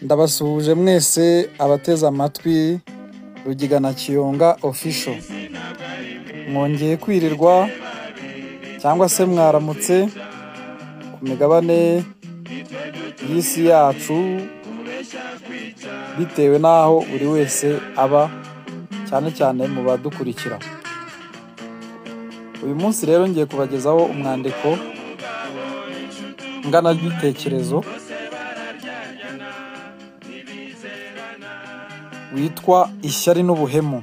Ndabasuhuje mwese abateze amatwi Rugigana Kiyonga Official. Mwongeye kwirirwa cyangwa se mwaramutse ku migabane y'isi yacu, bitewe n'aho buri wese aba, cyane cyane mu badukurikira. Uyu munsi rero ngiye kubagezaho umwandiko nganabitekerezo witwa Ishyari n'Ubuhemu.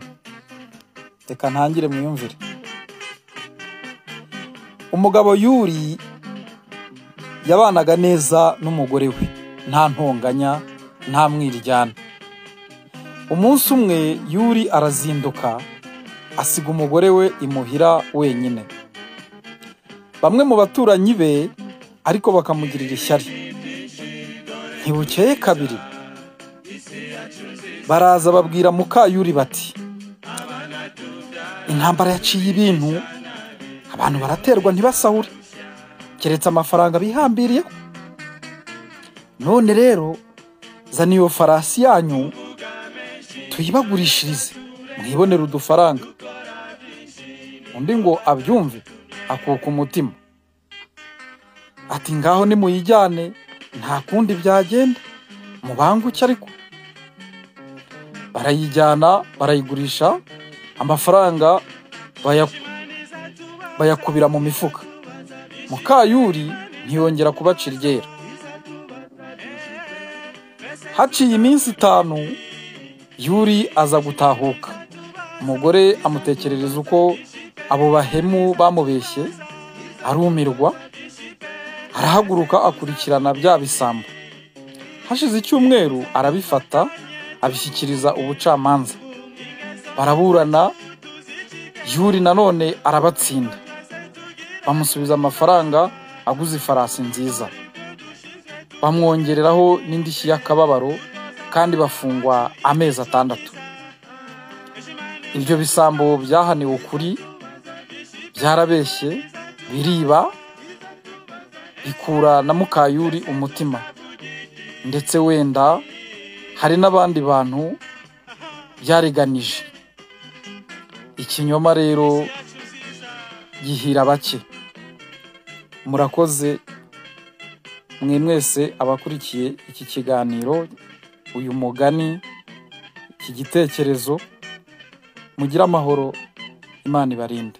Reka ntangire mwiyumvire. Umugabo Yuri yabanaga neza n'umugore we, nta ntonganya, nta mwiryana. Umunsi umwe Yuri arazinduka asiga umugore we imuhira wenyine. Bamwe mu baturanyi be ariko bakamugirira ishyari. Ntibukeye kabiri baraza babwira Mukayuri bati: intambara yaciye ibintu, abantu baraterwa ntibasahure, keretse amafaranga bihambiriyeho. None rero zana iyo farasi yanyu tuyibagurishirize mwibonere udufaranga. Undi ngo abyumve akuka umutima, ati: ngaho nimuyijyane, nta kundi byagenda, mubanguke. Ariko barayijyana barayigurisha, amafaranga bayakubira mu mifuka. Mukayuri ntiyongera kubacira iryera. Haciye iminsi 5 Yuri aza gutahuka. Umugore amutekerereza uko abo bahemu bamubeshye, arumirwa, arahaguruka akurikirana bya bisambo. Hashize icyumweru arabifata abishyikiriza ubucamanza. Baraburana, Yuri nanone arabatsinda. Bamusubiza amafaranga aguze ifarasi nziza, bamwongereraho n'indishyi y'akababaro, kandi bafungwa amezi 6. Ibyo bisambo byahaniwe ukuri, byarabeshye, biriba, bikura na Mukayuri umutima. Ndetse wenda hari n'abandi bantu byariganije. Ikinyoma rero gihira bake. Murakoze mwe mwese abakurikiye iki kiganiro, uyu mugani, iki gitekerezo. Mugire amahoro, Imana ibarinde.